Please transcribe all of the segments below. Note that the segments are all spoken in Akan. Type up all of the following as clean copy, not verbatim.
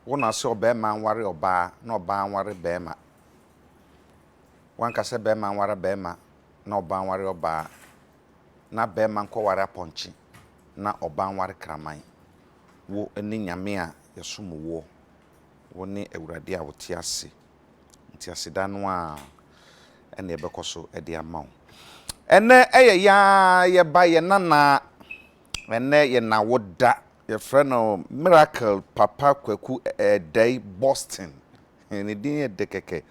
Wo na sɛ ɔbarima nware ɔbaa na ɔbaa nware barima. Woanka sɛ barima nware barima na ɔbaa nware ɔbaa, na barima nkɔware apɔnkye na ɔbaa nware kraman. Wo ne Nyame a yɛsom woɔ. Wo ne Awurade a wote ase. Nti aseda no ara na yɛbɛkɔ so de ama wo. Ɛnnɛ ɛyɛ yɛn ara yɛba yɛn nana. Ɛnnɛ yɛ n'awoda. Yɛfrɛ no Miracle Papa Kwaku Dɛe Boston. Ne din yɛ dɛ kɛkɛ.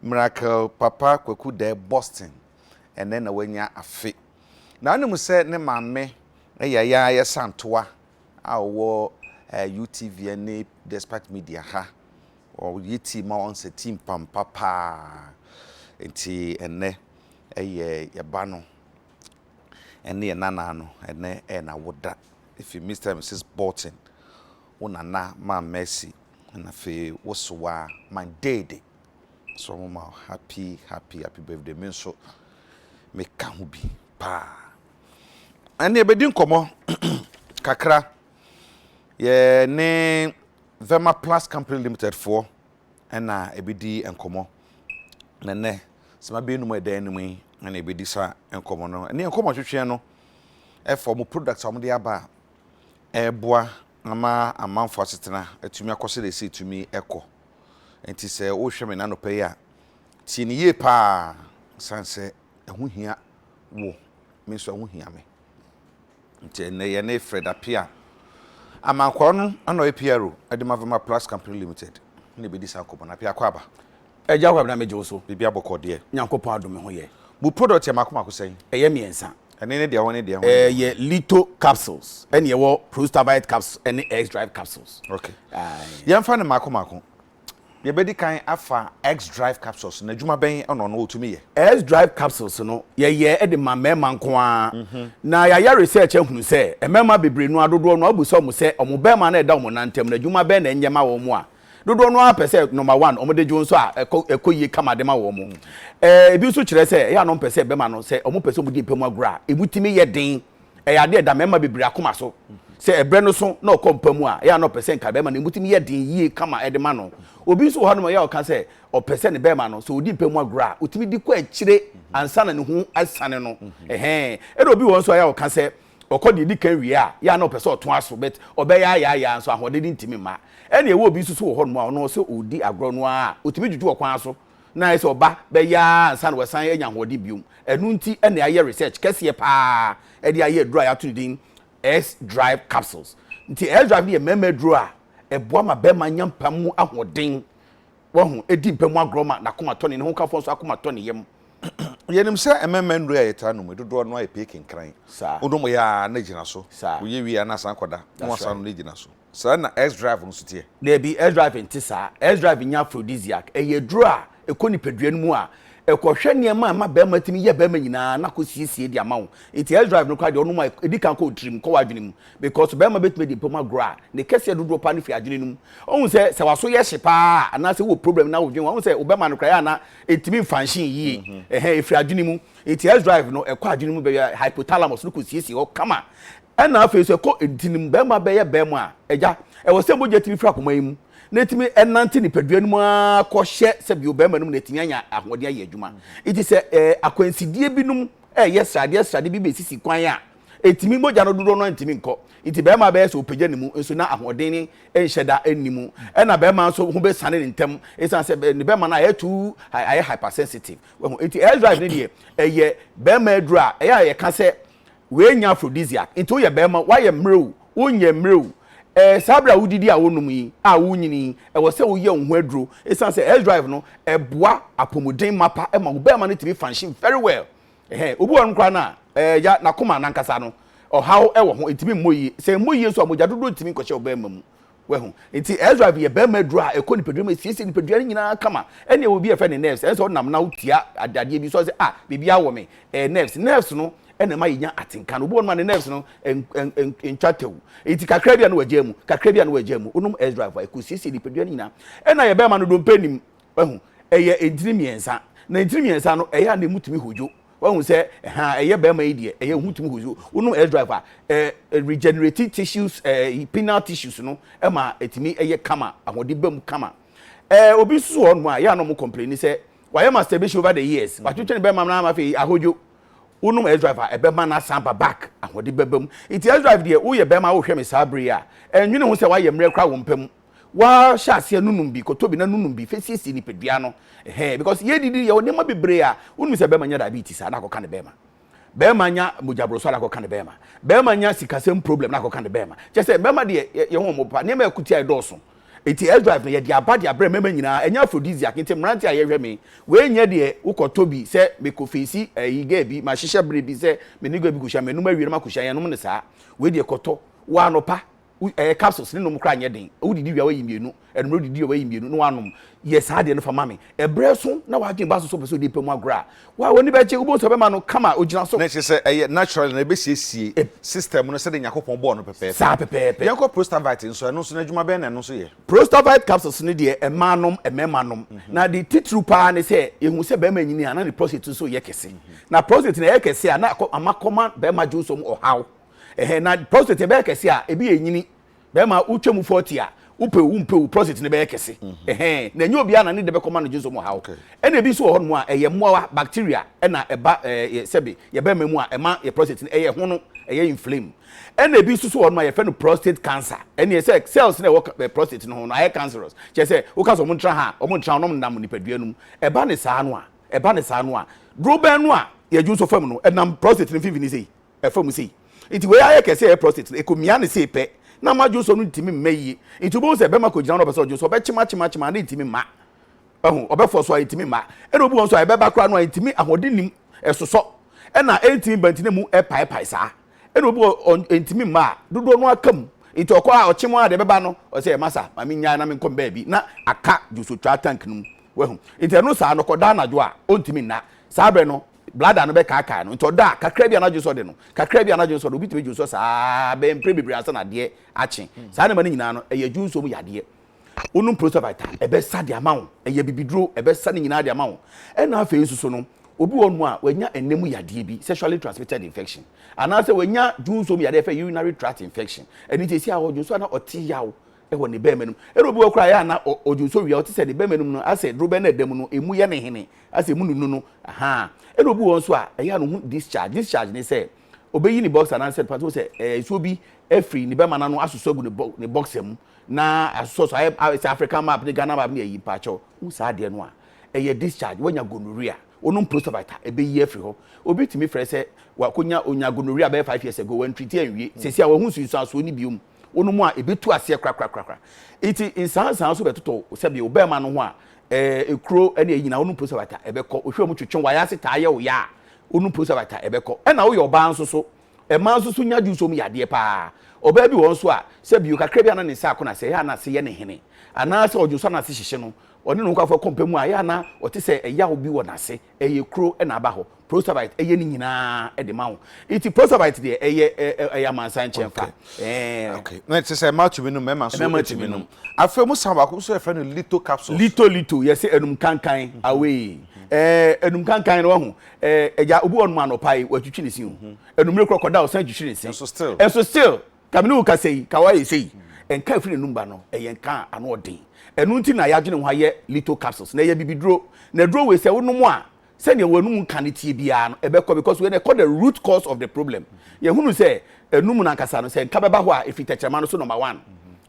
Miracle Papa Kwaku Dɛe Boston. Ɛnnɛ na wanya afe. Na wonim sɛ ne maame yɛ yɛn ara yɛ Santoa a ɔwɔ UTV ne Despite Media ha. Ɔyɛ tii ma ɔnsɛ tii mpampa paa. Nti ɛnnɛ ɛyɛ yɛba no ɛne yɛn nana no ɛnnɛ ɛyɛ n'awoda. Efi Mister and Mrs Bolton, wo nana maa Mercy ɛna afei wo sewaa my deede. So wɔn ma wo happy happy happy birthday. Me nso meka ho bi paa. Ɛne yɛbɛdi nkɔmmɔ kakra. Yɛ ne Vema Plus Company Limited foɔ ɛna ɛbɛdi nkɔmmɔ. Na nnɛ sima binom a ɛda anim yi ɛna ɛbɛdi saa nkɔmmɔ no. Ɛne nkɔmmɔ twetweɛ no ɛfa wɔn products a wɔde aba a ɛreboa ama amanfoɔ asetena atumi akɔ sɛdeɛ ɛsɛ ɛtumi ɛkɔ. Nti sɛ wohwɛ me n'anɔpa yi a, tie no yie paa sane sɛ ɛho hia wo, me nso ɛho hia me. Nti ɛnnɛ yɛne Fred Appiah Amankwaa no ana ɔyɛ PRO de ma Vema Plus Company Limited na ɛbɛdi saa nkɔmmɔ no. Appiah, akɔ aba. Agya Kwabena megye wo so. Biribi abɔkɔ deɛ. Nyankopɔn adom me ho yɛ. Mo product yɛ mako mako sɛn? Ɛyɛ mmiɛnsa. Ɛne ne deɛ ho ne deɛ ho ne deɛ ho. Ɛyɛ Lito capsules ɛne ɛwɔ Prostavite capsules ɛne X-Drive capsules. Okay. Yɛmfa no mako mako. Yɛbɛdi kan afa X-Drive capsules no, adwuma bɛn na ɔno ɔtumi yɛ? X-Drive capsules no yɛyɛ de ma mmarima nko ara. Na yɛayɛ research ahunu sɛ mmarima bebree no ara dodoɔ no ara wobisa wɔn sɛ wɔn barima no a ɛda wɔn nan ntam no adwuma bɛn na ɛnyɛ ma wɔn a, Dodoɔ no ara pɛ sɛ number one wɔde dwo nso a ɛkɔ ɛkɔ yie kama de ma wɔn. Ɛɛ ebi nso kyerɛ sɛ ɛyɛ a na wɔpɛ sɛ bɛma no sɛ wɔpɛ sɛ wɔdi mpa mu agorɔ a emu tumi yɛ den. Ɛyɛ adeɛ ɛda mmarima bebree akoma so sɛ ɛbrɛ no so na ɔkɔ mpa mu a ɛyɛ a na ɔpɛ sɛ nka bɛrima no emu tumi yɛ den yie kama ɛde ma no. Obi nso wɔ hɔnom a ɛyɛ a ɔka sɛ ɔpɛ sɛ ne bɛrima no sɛ ɔdi mpa mu agorɔ a ɔtumi di kɔ akyire ansa na ne ho asane no. Ɛhɛn ɛna obi wɔ hɔ nso a ɛyɛ a ɔka sɛ Ɔkɔ deɛ ɛdi kan wie a, yɛ a na ɔpɛ sɛ ɔtoa so but ɔbɛyɛ ayaayaa nso ahoɔden no ntumi mma. Ɛna ɛwɔ obi nso so wɔ hɔnom a ɔno sɛ ɔredi agorɔ no ara a, ɔtumi dwudwo ɔkwan so na ayɛ sɛ ɔba bɛyɛ ara ansa na wasan anya ahoɔden biom. Ɛno nti na yɛayɛ research kɛseɛ pa ara de ayɛ aduro a yɛato ne din S-Drive Capsules. Nti S-Drive no yɛ mmarima aduro a ɛboa ma barima nya mpa mu ahoɔden. Wahu, di mpa mu agorɔ ma n'akoma tɔ ne ne hokafoɔ nso akoma tɔ ne yam. Yɛnim sɛ mmarima nnuro a yɛtaa nom yi, dodoɔ no ara yɛ pee kenkran. Saa. Wonom yɛ a na gyina so. Saa. Woyɛ wie a na asan akɔda, na That's wasan right. nom na gyina so. Saa na S-Drive no nso teɛ. Dabi, S-Drive nte saa. S-Drive nyɛ aphrodisiac. Ɛyɛ aduro a ɛkɔ nipadua no mu a, ɛkɔhwɛ nneɛma a ɛma barima tumi yɛ barima nyinaa na akɔsiesie de ama wo. Nti S-Drive no koraa deɛ wonom a, ɛdi kan kɔ wo tirim, kɔ w'adwene mu. Because barima bɛtumi adi mpa mu agorɔ a, ne kɛseɛ dodoɔ paa no firi adwene no mu. Wohu sɛ, sɛ w'aso yɛ hye paa a, anaasɛ wowɔ problem na wodwen ho a, wohu sɛ wo bɛma no koraa ɛyɛ a na ɛntumi mfunction yie. Ɛhɛn, ɛfiri adwene mu. Nti S-drive no, ɛkɔ adwene mu baabi a hypothalamus no kɔsiesie hɔ kama. Ɛna afei nso ɛkɔ ntini mu. Barima bɛyɛ barima a, agya, ɛwɔ sɛ mogya tumi firi akoma yi mu na ɛtumi ɛnante nipadua no mu ara kɔhyɛ sɛbio barima no mu na ɛtumi anya ahoɔden ayɛ adwuma. Nti sɛ ɛɛ akwansideɛ binom ɛyɛ sradeɛ sradeɛ bi bɛsisi kwan a, Ɛtumi, mogya no dodoɔ no ara ntumi nkɔ. Nti barima bɛyɛ sɛ ɔpagya ne mu nso na ahoɔden no nhyɛ da nni mu. Ɛna barima nso ho bɛsane ne ntɛm ɛsiane sɛ ne bɛrima no ayɛ too ayɛ hypersensitive. Wahu? Nti S drive no deɛ ɛyɛ barima aduro a ɛyɛ a yɛka sɛ wei nyɛ aphrodisiac. Nti woyɛ barima, woayɛ mmerɛ o, wonyɛ mmerɛ o, ɛɛ saa berɛ a wodidi a wonom yi a wonyini yi, ɛwɔ sɛ woyɛ wo ho aduro ɛsiane sɛ S drive no ɛboa apɔmuden mapa ɛma wo barima no tumi function very well. Ɛhɛn, obi wɔ hɔ no koraa no a, ɛɛ, ya, n'akoma n'ankasa no, ɔhaw wɔ ho, entumi mmɔ yie. Sɛ ɛmmɔ yie nso a, mogya dodoɔ ntumi nkɔhyɛ ɔbarima mu. Wahu? Nti S-Drive yɛ barima aduro a ɛkɔ nipadua mu, esiesie nipadua no nyinaa kama. Ɛnna ɛwɔ bi a yɛfrɛ no nerves, ɛno sɛ ɔnam na wotia adeɛ bi so a, ɔsɛ ah, biribi awɔ me. Ɛyɛ nerves. Nerves no ɛna ɛma yɛnya atenka no. Obi wɔ hɔ nom a ne nerves no ntwa tɛw. Nti kakra bi a na wagyaa mu, kakra bi a na wagyaa mu. Wonom S-Drive a, ɛkɔsiesie nipadua no nyinaa. Ɛnna yɛ barima no dompe nim. Wahu? Ɛyɛ ntini mmiɛnsa. Na ntini mmiɛnsa no, ɛyɛ a na emu tumi hodwo. Wahu sɛ ɛha ɛyɛ bɛrima yi deɛ ɛyɛ ho tumi hosi. Wonom S drive a, ɛ regenerate tissues, penile tissues no, ɛma ɛtumi ɛyɛ kama, ahoɔden ba mu kama. Obi nso wɔ hɔnom a yɛ a na ɔmo complain sɛ wayɛ masturbation over the years, watwetwe ne bɛrima no ama afei ahodwo. Wonom S drive a, ɛbɛma no asan ba back, ahoɔden bɛba mu. Nti S drive deɛ, woyɛ bɛrima a wohwɛ me saa bere yi a, ɛnwene ho sɛ wayɛ mmerɛ koraa wɔ mpa mu, wahyɛ aseɛ nunum bi, kɔtɔ bi na nunum bi fɛ siesie nipadua no ɛhɛn, because yɛdidi yɛwɔ nneɛma bebree a wonim sɛ bɛrima nya diabetes a na akɔka ne bɛrima, bɛrima nya mogyaboroso a na akɔka ne bɛrima, bɛrima nya sikasɛm problem na akɔka ne bɛrima. Kyɛ sɛ bɛrima deɛ yɛ ho ɔmo pa nneɛma ɛkuti a ɛdɔɔso. Eti S drive no yɛde aba de abrɛ mmarima nyinaa. Ɛnyɛ aphrodisiac, nti mmerante a yɛhwɛ me wei nyɛ deɛ wokɔtɔ bi sɛ mekɔ feesi ɛyi gɛɛ bi, mahyehyɛ bere bi sɛ me ne gɛɛ bi kɔhyia, mɛnum awie no makɔhyia. Yɛnom ne saa. Wei deɛ kɔtɔ wɔ anɔpa, ɛyɛ capsules ne nom koraa nyɛ den. Wodidi wia, wayi mmienu, ɛnumere didi wia, wayi mmienu na wanom. Yɛ saa deɛ no fa ma me. Ɛbrɛ so na wadwen ba so so pɛ sɛ ɔde pɛ mu agorɔ a wa w'ani bɛgye, wobɛhu sɛ ɔbɛma no kama ogyina so. Na kyerɛ sɛ ɛyɛ natural na ɛbɛsiesie system no sɛdeɛ Nyankopɔn bɔɔ no pɛpɛɛpɛ. Saa pɛpɛɛpɛ. Yɛnkɔ Prostavite nso. Ɛno nso n'adwuma bɛn na ɛno nso yɛ? Prostavite capsules no deɛ, mmaa nom, mmarima nom. Na de titiriw paa ne sɛ ehu sɛ bɛrima nyini a, na ne prostate nso yɛ kɛse. Na prostate na ɛyɛ kɛse a, na ama kɔma bɛrima dwonsom ɔhaw ɛhɛn. Na prostate ɛbɛyɛ kɛse a, ebi yɛ nyini. Bɛrima wotwa mu 40 a, wopɛ wo mpɛ wo, prostate no bɛyɛ kɛse ɛhɛn. Na ɛnyɛ obiara na ne de bɛkɔma no dwonsom ɔhaw. Ɛna ebi nso wɔ hɔnom a ɛyɛ mmoawa, bacteria, ɛna ɛba sɛbi yɛ bɛrima mu a ɛma yɛ prostate no ɛyɛ ho no ɛyɛ inflame. Ɛna ebi nso so wɔ hɔnom a yɛfrɛ no prostate cancer. Ɛne sɛ cells na ɛwɔ prostate no ho no ayɛ cancerous, kyerɛ sɛ woka sɛ ɔmo ntra ha, ɔmo ntra, ɔmo nam nipadua no mu. Ɛba ne saa no a, ɛba ne saa no a, duro bɛn no a yɛdwu nso fam no ɛnam prostate no mfimfini sei, ɛfam sei. Nti wei ayɛ kɛse, ɛyɛ prostate no ɛkɔmia ne sei pɛ na ama dwo no ntumi mma yie. Nti wobɛhu sɛ bɛma kɔgyina no, ɔpɛ sɛ ɔdwo so, ɔbɛkyema kyema kyema ne ntumi mma. Ɛho ɔbɛfɔ so a ntumi mma. Ɛna obi wɔ nso a ɛbɛba koraa no a ntumi, ahoɔden nim, ɛsosɔ, ɛna ɛntumi ba, nti ne mu ɛpaepae saa. Ɛna obi wɔ ntumi mma a dodoɔ no aka mu, nti ɔkɔ a ɔkyem a deɛ ɛbɛba no, ɔsɛ ɛma maame nyaa na menkɔ baabi na aka dwosotwa tank no mu. Wahu? Nti ɛno saa no, kɔda anadwo a ɔntumi nna. Saa berɛ no bladder no bɛkaakae no. Nti ɔda a, kakra bi anadwo sɔ de no, kakra bi anadwo sɔ de, obi tumi dwonsɔ saa bɛn mpere bebree asa na adeɛ akye. Saa nneɛma no nyinaa no ɛyɛ dwonsɔ mu yadeɛ. Wonom Prostavite a, ɛbɛsa de ama wo. Ɛyɛ bibiduro, ɛbɛsa ne nyinaa de ama wo. Ɛna afei nso so no, obi wɔ nom a wanya ɛnɛ mu yadeɛ bi, sexually transmitted infection, anaasɛ wanya dwonsɔ mu yadeɛ fɛ urinary tract infection. Ɛno nti esi a ɔdwonsɔ na ɔte yaw ɛwɔ ne bɛrima no mu. Ɛna obi wɔ koraa yɛ ana ɔdwonsɔ wia, ɔte sɛ ne bɛrima no mu no asɛ duro bɛn na ɛda mu no emu yɛ ne hene, asɛ emu nunu no ahan. Ɛna obi wɔ nso a ɛyɛ ano ho discharge. Discharge ne sɛ obeyi ne boxer anaasɛ pàtó sɛ nsuo bi efiri ne bɛrima n'ano asosɔ agu ne boxer mu na asosɔ so ayɛ sɛ African map ne Ghana map ne ɛyi mpakyɛw n. Saa adeɛ no a ɛyɛ discharge, wɔnya gonorrhea, onum Prostavite a, ɛbɛyi afiri hɔ. Obi tumi frɛ sɛ wakonya onya gonorrhea bɛyɛ 5 years ago, wɔn treat anwie, sɛsi a wɔn ho nsunsuansoɔ ni biom, wɔn mu a ebi tu aseɛ korakorakora. Nti nsansan nso bɛtotɔ sɛbi ɔbɛrima no ho a ekuro ɛne ɛyi nyinaa, wɔn Prostavite a, ɛbɛkɔ. Ohwɛ mu twetwe wayɛ ase taa yɛ o yɛ a, wɔn Prostavite a, ɛbɛkɔ. Ɛna woyɛ ɔbaa nso so, ɛmaa nso so nya dwonso mu yadeɛ paa. Ɔbaa bi wɔ nso a sɛbi kakra bi ana ne nsa akɔ na sɛ ɛyɛ ana ase yɛ ne hene, anaasɛ ɔdwonso ana ase hyehyɛ no, ɔne ne ho kɔafɔ kɔmpa mu a, ɛyɛ ana ɔte sɛ ɛyaw bi wɔ n'ase, ɛyɛ kuro ɛna aba hɔ. Prostavite ɛyɛ ne nyinaa ɛde ma wo. Nti Prostavite deɛ ɛyɛ ɛyɛ amansan nkyɛn fa. Okay, na kyerɛ sɛ mmaa tumi nom, mmarima nso mmarima tumi tumi nom. Nom. Afei mu san baako nso yɛfrɛ no Lito capsules. Lito, lito yɛsɛ enum kankan awei. Enum kankan no wahu ɛgya obi wɔ nom anɔpa yi, watwitwi ne si o, enumere korɔ kɔda, ɔsan twitwi ne si. Nso still. Ɛnso still kamini wo kasa yi ka wayɛ sei, nka efiri n'enum ba no ɛyɛ nka a ano ɔden. Ɛnu nti na yɛadwene ho ayɛ Lito capsules na ɛyɛ bibiduro. Na duro wei sɛ wonom a, sɛdeɛ wɔnum nka ne tie biara no ɛbɛkɔ, because wei na ɛkɔ the root cause of the problem. Yɛhunu sɛ enum nankasa no, sɛ nka bɛba hɔ a, efi tɛkyerɛma no so number one,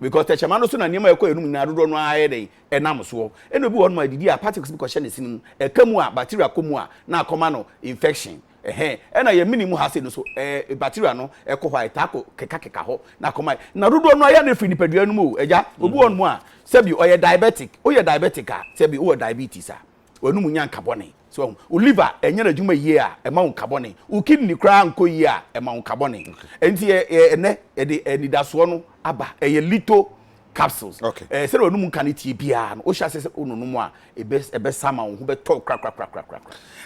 because tɛkyerɛma no so na nneɛma a ɛkɔ enum nyinaa dodoɔ no ara yɛ dɛn ɛnam soɔ. Ɛna obi wɔ hɔnom a didi a, particles bi kɔhyɛ ne sini mu, ɛka mu a, bacteria kɔ mu a, na akɔma no infection ɛhɛn. Ɛna yɛ mini mu ha se no so, bacteria no ɛkɔ hɔ a, ɛtaa kɔ kekakeka hɔ na akɔma. Na dodoɔ no ayɛ no efiri nipadua no mu o. Ɛgya obi wɔ hɔnom a sɛbi ɔyɛ diabetic. Woyɛ diabetic a, sɛbi wowɔ diabetes a, wɔnum nya nka bɔne so, wo liver ɛnyɛ n'adwuma yie a, ɛma wo nka bɔne. Wo kidney koraa nkɔ yie a, ɛma wo nka bɔne. Nti yɛ ɛnɛ yɛde anidasoɔ no aba, ɛyɛ Lito. Capsules. Okay. Ɛɛ sɛdeɛ wɔnum nka no tie biara no, wohyɛ aseɛ sɛ wononom a, ɛbɛ ɛbɛsa ma wo ho bɛtɔ wo korakorakorakorakora.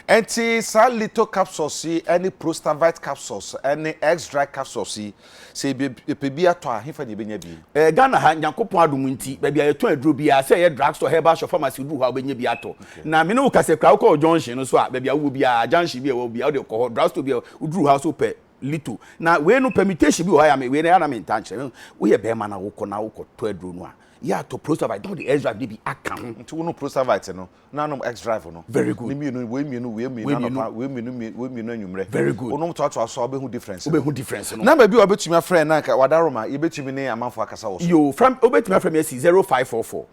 Ɛnti saa Lito capsules yi ɛne Prostavite capsules ɛne X-Dry capsules yi, sɛ yɛpɛ bi atɔ a, hefa na yɛbɛnya bi? Ɛɛ Ghana ha, Nyankopɔn adom nti, baabi a yɛtɔn aduro biara, sɛ ɛyɛ drug store, herbal shop, pharmacy, woduru hɔ a wobɛnya bi atɔ. Na me ne wo kasa yi koraa, wokɔ junction no so a, baabi a wowɔ biara, junction bi a ɛwɔ biara, wode kɔ hɔ, drug store bi a woduru hɔ a, so wopɛ Lito. Na wei no permutation bi wɔ hɔ a me wei no ɛyɛ a na mentaa nkyerɛ. Woyɛ bɛrima na wokɔ na wokɔtɔ aduro no a, yɛ a tɔ Prostavite na wode X-Drive no bi aka ho. Nti wonom Prostavite no na anom X-Drive no. Very good. Ne mmienu, wei mmienu, wei mmienu anɔpa, wei mmienu, wei mmienu anwummerɛ. Very good. Wonom toatoa so a wobɛhu difference no. Wobɛhu difference no. Number bi a wobɛtumi afrɛ na anka wadaroma, yɛbɛtumi ne amanfoɔ akasa wɔ so. Yoo, fra, wobɛtumi afrɛ me asi 0544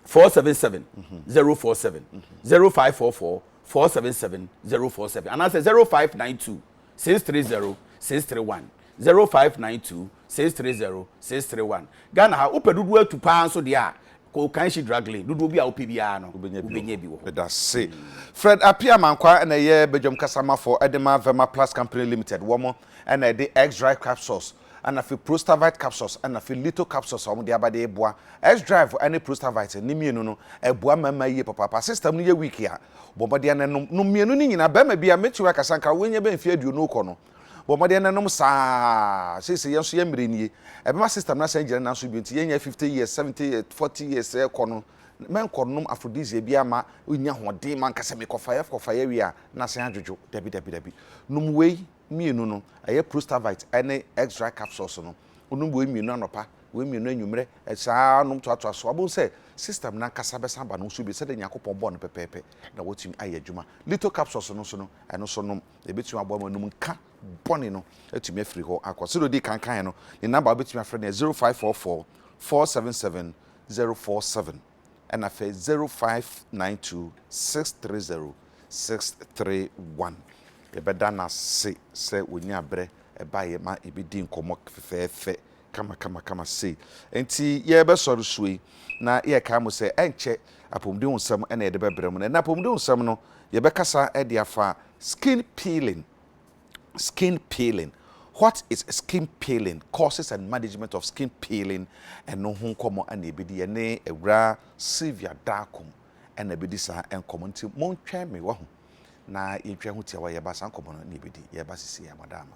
477 047, 0544 477 047 anaasɛ 0592 630 631, 0592 630 631. Ghana ha, wopɛ dodoɔ atu paa nso deɛ a, kɔ Okanshi Drug Lane, dodoɔ bi a wopɛ biara no, Wobɛnya bi wɔ wobɛnya hɔ. bi wɔ hɔ. Medase. Fred Appiah Mankwah na ɛyɛ badwam kasamafo de ma Verma Plus Company Limited. Wɔn na ɛde X-Drive Capsules, ɛna afei Prostavite Capsules, ɛna afei Litho Capsules a wɔde aba de reboa. X-Drive ne Prostavite ne mmienu no, ɛboa mmarima yie papaapa. System no yɛ weak a, Bɔ mmɔden na nom. Nom mmienu no nyinaa. Barima bi a mɛtumi akasa nka wanya bɛyɛ mfeɛ aduonu rekɔ no, bɔ mmɔden na nom saa. Seesei yɛn nso yɛn mmerɛ nie. Ɛbɛma system no asan agyina ne nan so bio. Nti yɛnya 50 years, 70 years, 40 years rekɔ no, mɛnkɔ nom aphrodisiac biara mma nnya ahoɔden ma nka sɛ mekɔfaeɛ kɔfaeɛ wie a na asan adwodwo. Dabi, dabi, dabi. Nom wei mmienu no, ɛyɛ Prostavite ne X-Dry capsules no. Wonom wei mmienu anɔpa, wei mmienu anwummerɛ, saa ara nom toatoa so. Wobɛhu sɛ system no ankasa bɛsan aba ne ho so bio sɛdeɛ Nyankopɔn bɔɔ no pɛpɛɛpɛ na watumi ayɛ adwuma. Litho capsules no nso no, ɛno nso nom. Ɛbɛtumi aboa ma anum nka bɔne no atumi afiri hɔ akɔ. Sɛdeɛ ɔdii kan kaeɛ no, ne number a wobɛtumi afrɛ no yɛ 0544 477 047 ɛna afei 0592 630 631. Yɛbɛda no ase sɛ ɔnyaa berɛ baeɛ ma yɛbɛdii nkɔmmɔ fɛfɛɛfɛ kamakamakama sei. Enti yɛrebɛsɔre so yi, na yɛrekae mo sɛ ɛnkyɛ apɔmuden ho nsɛm na yɛde bɛbrɛ mo. Na ɛnnɛ apɔmuden ho nsɛm no, yɛbɛkasa de afa skin peeling. Skin peeling. What is skin peeling? Causes and management of skin peeling. Ɛno ho nkɔmmɔ na yɛbɛdi. Yɛne Awuraa Sylvia Darkom na ɛbɛdi saa nkɔmmɔ. Nti montwɛn me, wahu, na yɛntwa ho tiawa. Yɛba saa nkɔmmɔ no na yɛbɛdi. Yɛreba sisi a, madaama.